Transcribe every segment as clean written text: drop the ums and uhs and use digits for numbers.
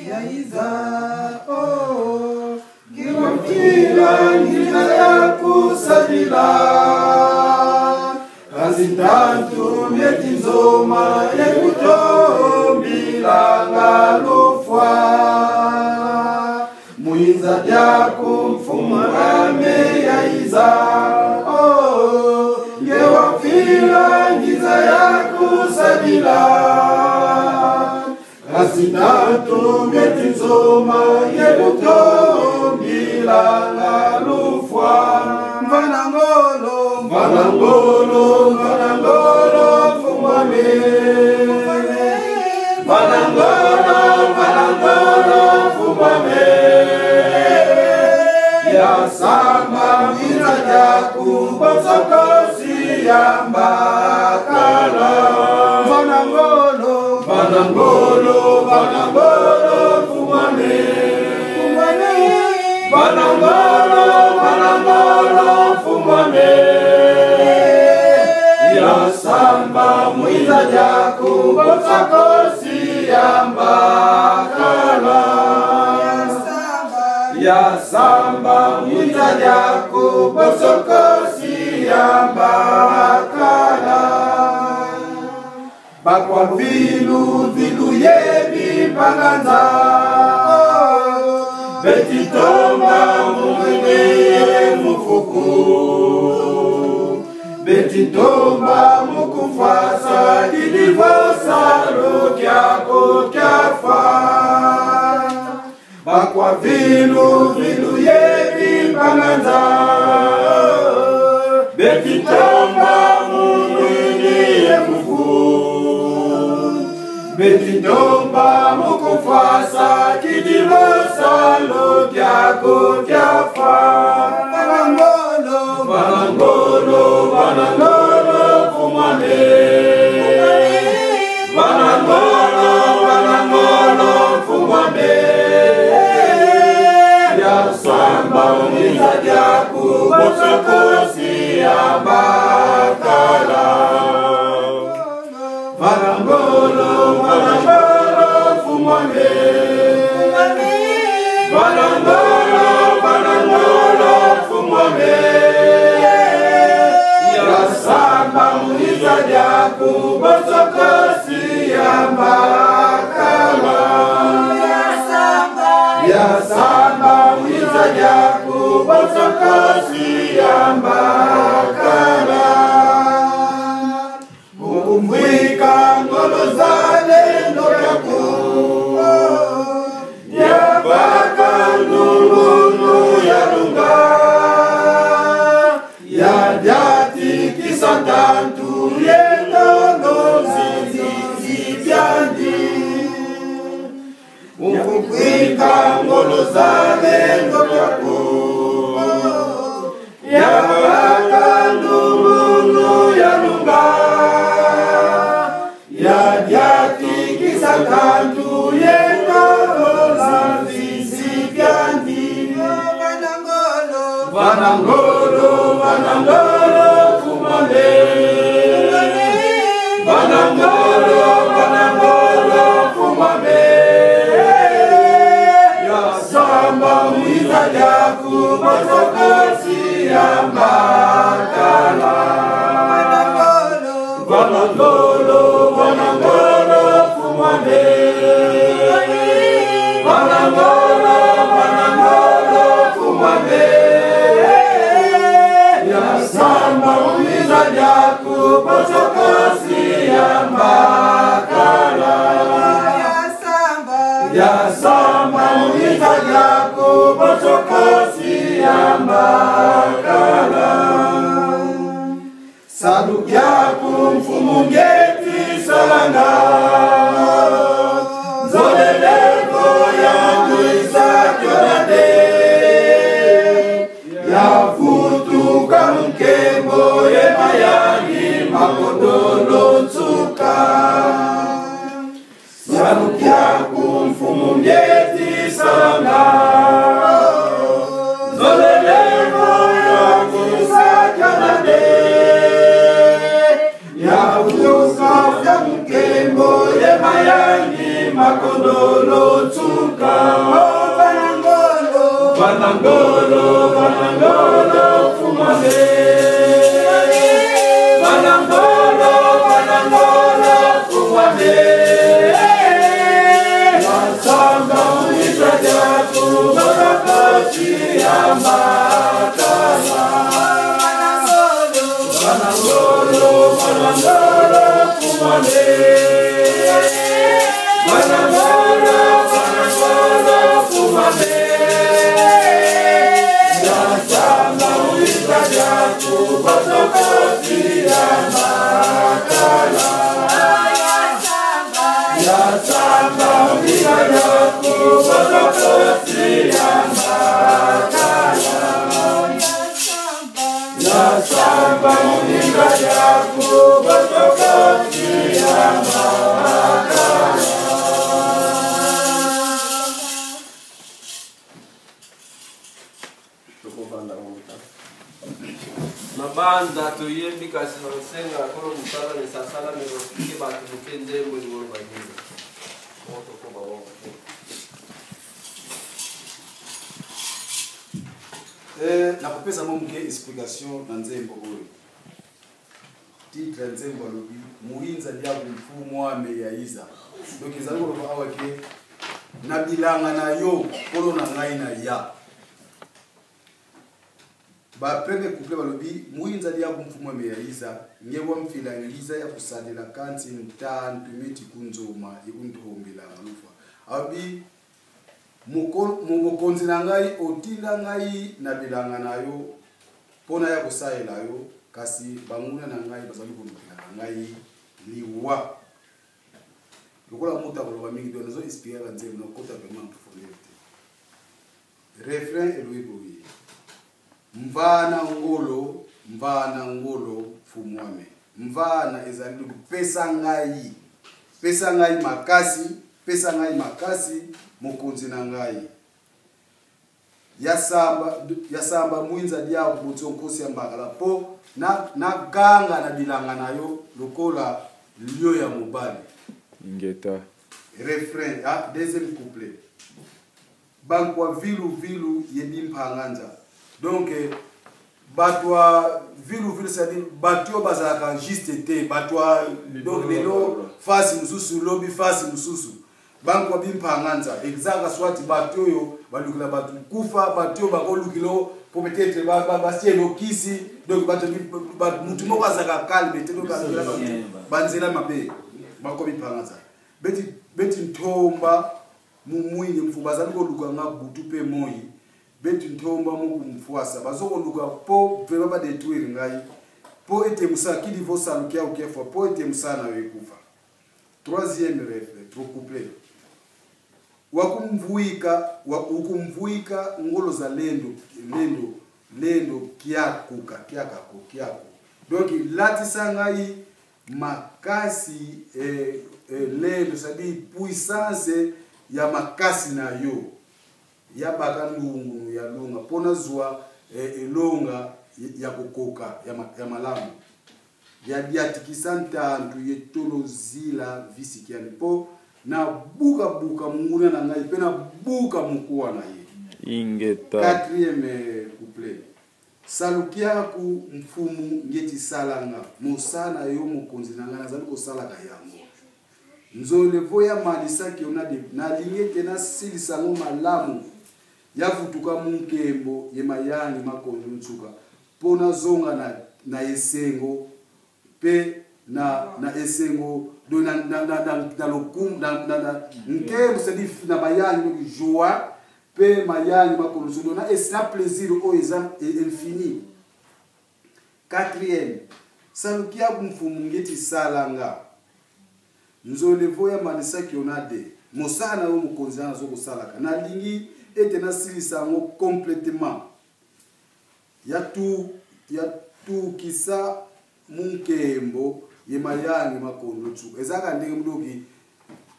Yaiza oh ngiwafila ngiza yakusadila kazintantu myetinzoma yekutombilanga lufwa muinza dyaku mfumu wame yaiza oh ngewafila ngiza yakusadila kazintantu myetinzoma yekutombilanga lufwa mvanangolo mvanangolo mvanangolo mfumwame mvanangolo mvanangolo mfumwame yasamba ngiza dyaku bosokosi yambakala mvanangolo mvanangolo mvanangolo mfumwame mvanangolo mvanangolo mfumwame yasamba mwiza dyaku bosokosi yambakala yasamba mwiza dyaku bosokosi yambakala bakwa vilu vilu yebi mpanganza betitomba mumwene mufuku betitomba mukufasa dilivosalo kyako kyafa bakwa vilu vilu yebi mpanganza betitomba mumwene mufuku betitomba mukufasa kidivosalo kyako kyafa mvanangolo mvanangolo mvanangolo mfumwane mvanangolo mvanangolo mfumwane yasamba mwiza dyaku bosokosi yambakala mvanangolo mvanangolo mfumwane mvanangolo mvanangolo mfumwane yasamba mwiza dyaku bosokosi yambakala yasamba mwiza dyaku bosokosi yambakala mukumvwika ngolo zale ndokyaku yabaka ndungunu yalunga yadyatikisa ntantu yendolo zizizibyandi mukumvwika ngolo zale ndokyaku yabaka ndungunu yalunga yadyatikisa ntantu yendolo zizizibyandi mvanangolo mvanangolo mfumwane mvanangolo mvanangolo mfumwane yasamba mwiza dyaku bosokosi yambakala mvanangolo mvanangolo mfumwane mvanangolo mvanangolo mfumwane yasamba mwiza dyaku bosokosi yambakala yasamba mwiza dyaku bosokosi yambakala salukyaku mfumu ngeti salanga nzoleleko ya kyonande yafutuka mukembo yemayani makodolo nsuka salukyaku mfumu ngeti salanga nzoleleko ya kyonande yafutuka nkembo ye mayani makondolo tsuka. Vanangolo, vanangolo, vanangolo, fumane. Vanangolo, vanangolo, fumane. Masamba uitajaku, barakosi ya matala. Vanangolo, vanangolo, fumane. Vanangolo, vanangolo, fumane. Masamba uitajaku, barakosi ya matala. Yasamba uitajaku, barakosi ya matala. Yasamba uitajaku, barakosi ya matala. Tokobanda moto mabanda toyembi kasi na kosenga kolo mosala nesasala melotike bato moke nzembo elingo banini motokoba bongo te. Nakopesa mwa moke explication na nzembo oyo. Titre ya nzembo alobi moyinza diable mfumu ame ya iza. Donc ezali koloba awa ke na bilanga na yo nkolo na ngai na ya. Ba premier couplet balobi moyinza diable mfumu ame ya iza ngewa mfila ngiza ya kusalela kanti ntantu meti kunzoma ikuntombelanga lufa. Alobi mokonzi na ngai otinda ngai na bilanga na yo mpona ya kosalela yo, kasi banguna na ngai bazali kolukela na ngai liwa. Lokola moto akoloba mingi, donc nazo expliquer kaka nzembo, nakota vraiment en profondeur te. Refrain elobi boye: mvana ngolo, mvana ngolo fumwame. Mvana ezali pesa ngai, pesa ngai makasi, pesa ngai makasi mokonzi na ngai. Yasamba, yasamba mwinza diaku botso nkosi ya mbakala po na, na ganga na bilanga na yo lokola lio ya mobali. Ingeta. Refrain, ah, deuxième couplet. Bankwa vilu vilu yebi mpanganza. Donc bato ya vilu vilu, c'est-à-dire bato oyo bazalaka juste te, bato ya donc lelo face mosusu, lobi face mosusu. Bankwa bimpanganza ezaka soit bato oyo balukela bato kufa, bato oyo bakolukela po peut-être basie elokisi. Donc bato mutu moko azalaka calme te, donc alukela bato banzela mabe, bankwa bimpanganza. Beti, beti ntomba mumwingi mfu bazali koluka nga butu pe moi, beti ntomba mukumfuasa bazokoluka po vraiment ba détruire ngai po ete musala kili vo salukia ukefwa po ete musala na yo ekufa. Troisième refrain, trois couplet. Wakumvuika, wakumvuika ngolo za lendo, lendo, lendo kiakuka, kiakako, kiako. Donc latisa ngai makasi lendo, c'est-à-dire puissance ya makasi na yo. Ya baka ndungu ya lunga pona zwa elonga ya kokoka ya malamu. Ya diatikisa ntantu ye tolozila visikiani po na buka buka munguna na ngai pe na buka mukuwa na ye. Ingeta. Quatrième couplet. Salukiaku mfumu ngeti salanga mosana yo mokonzi na ngai nazali kosalaka yango. Nzole voya malisaki yo na de, na lingete na silisango malamu ya vutuka munkembo ye mayangi makonzo ntsuka po nazonga na esengo pe na esengo do na, na, na, na, na lokumu, na, na, na, nkembo, c'est-à-dire na mayangi, donc joie pe mayangi makonzo do na es, na plaisir oyo eza infini. Quatrième, salukia mfumu ngeti salanga nzole voya malisaki yo na de mosala na yo mokonzi na nazo kosalaka nalingi ete nasilisa yango complètement ya tu, ya tukisa munkembo ye mayangi makondo tsuka ezalaka ndenge mdoki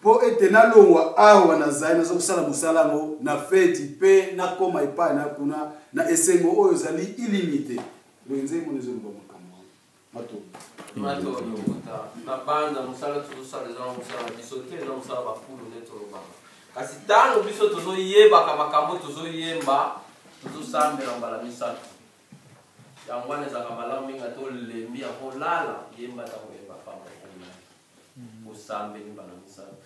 po ete nalongwa awa nazali nazo kosala mosala yango na feti pe nakoma epai na kuna na esengo oyo ezali illimité. Donc nzembo ezoloba makambo wana. Matondo. Matondo mbuta. Na banda mosala tozosala eza na mosala na biso te, eza mosala bakulu nde tolobaka. Kasi ntango biso tozoyebaka makambo tozoyemba, tozosambela mbala misato. Yango wana ezalaka malamu mingi ata olembi ya kolala, yemba ata koyemba pamba olala. Osambeli mbala misato.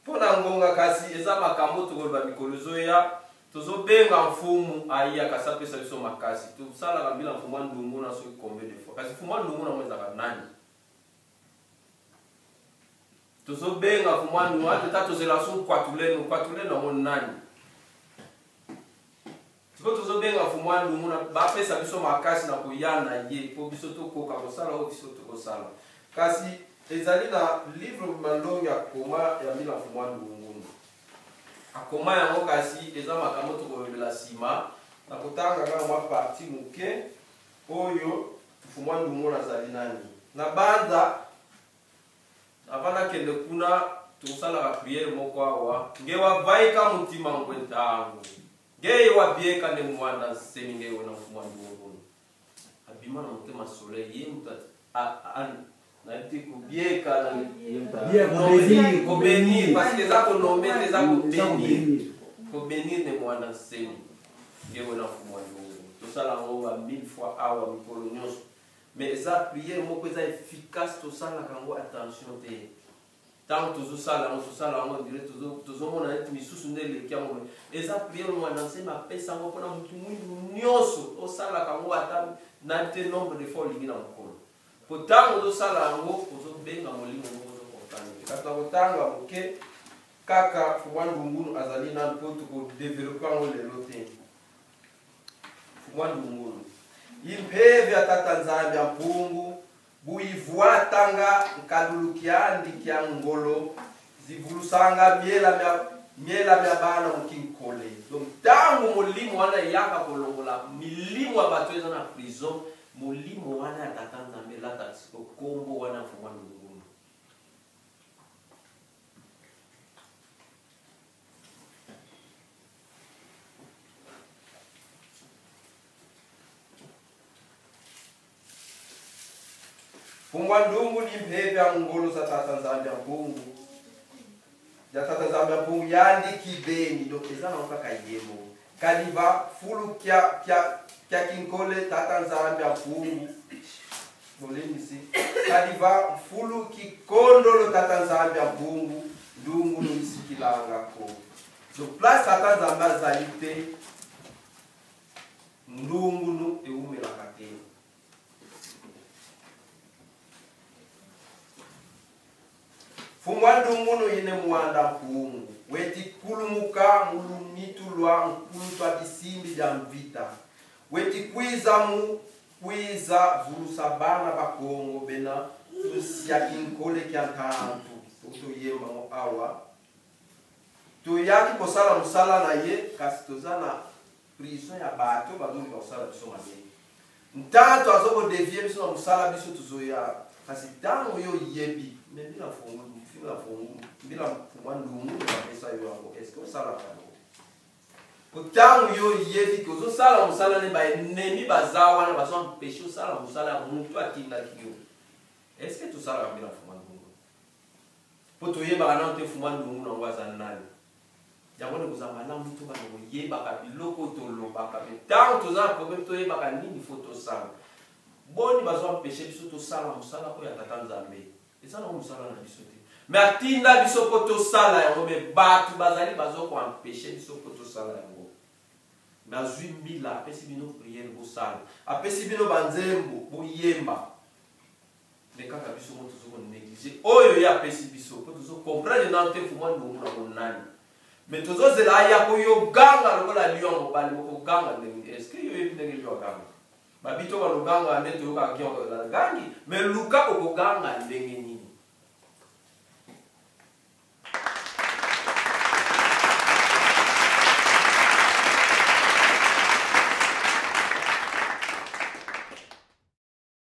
Mpo na ngonga kasi eza makambo tokoloba mikolo ezoya, tozobenga mfumu aya kasi apesa biso makasi. Tosalaka mbila mfumu andungu na soki combien de fois. Kasi mfumu andungu nango ezalaka nani? Tozobenga mfumu andungu ate ta tozela so nkwatulenu, nkwatulenu yango nani? Sikoyo tozobenga mfumu andungu na bapesa biso makasi na koya na ye mpo biso tokoka kosala oyo biso tokosala. Kasi ezali na livre malongi akoma ya mbila mfumu andungu. Akoma yango kasi eza makambo tokolobela nsima. Nakotanga kaka mwa partie moke oyo mfumu andungu azali nani. Na banza Avant nakende kuna tosalaka prière moko awa nge wavaika mutima ngwe ntango nge wabieka nde mwanda nsemi nge wena mfumu andungunu abima na motema soleil ye moto nayebi te kobieka kobenir parce que eza konome te eza kobenir kobenir nde mwanda nsemi nge wena mfumu andungunu tosala yango ba mille fois awa mikolo nyonso. Mais eza prière moko eza efficace, tosalaka yango attention te. Tango tozosala yango, tosala yango on dirait tozomona neti misusu nde eleki yango. Eza prière mwana nzambe apesa yango mpona motu mwindu nyonso, osalaka yango ata na te nombre de fois olingi na mokolo. Po tango ozosala yango, ozobenga molimo moko ozokomprendre te. Kasi na kotanga moke kaka Fumwa Ndungunu azali nanu po tokodevelope yango lelo te. Fumwa Ndungunu. Impeve ya Tata Nzambi ya mpungu buivuatanga nkalulu kiandi kia ngolo zivulusanga miela mia miela mia bana mukinkole. Donc tango molimo wana eyaka kolongola milimo ya bato eza na prison, molimo wana ya Tata Nzambe elata siko kombo wana ya Fumwa Ndungunu. Fungwa ndungu ni mpepe ya ngolo za tata Nzambi ya mpungu. Ya tata Nzambi ya mpungu yandi kibeni. Donc eza na kaka yemo. Kaliva fulu kya kya kya kinkole tata Nzambi ya mpungu. Bolemisi. Kaliva fulu kikondolo tata Nzambi ya mpungu. Ndungu no isikilanga ko. Donc place tata Nzambi azali te. Ndungulu ewumelaka te. Fungwa ndungulu ine muanda mpungu weti kulumuka mulumitu lwa nkulu twa bisimbi bya mvita weti kwiza mu kwiza vulusa bana ba Kongo bena tusia kinkole kya ntantu toyemba mo awa toyaki kosala mosala na ye kasi toza na prison ya bato bazoluka kosala biso mabe. Ntanto azo kodevie biso na mosala biso tozoya, kasi ntango yo oyebi me mbila mfungu mbila mfungu mbila mfungwa ndungu bapesa yo yango, est-ce que osalaka yango? Po ntango yo oyebi ke ozosala mosala ne baennemi baza wana bazo empêche osala mosala ya moto atindaki yo, est-ce que tosalaka mbila mfungwa ndungu? Po toyebaka nano te mfungwa ndungu nango aza nani. Yango nde kozala malamu tobanda koyebaka biloko tolobaka, me ntango toza na problème toyebaka nini fo tosala. Boni bazo empêche biso tosala mosala oyo ya Tata Nzambe, eza nango mosala na biso te, me atinda biso mpo tosala yango, me bato bazali bazo koempêche biso mpo tosala yango. Me azwi mbila apesi bino priere bosala, apesi bino banzembo boyemba, me kaka biso moko tozo konegliger oyo ye apesi biso mpo tozo comprendre nano te fumwa ndungu na monani, me tozozela aya po yo ganga lokola lion mobali okoganga ndenge est ce que yo oyebi ndenge lion aganga? Babito baloganga nde toyokaka kion gangi, me luka okoganga ndenge nini?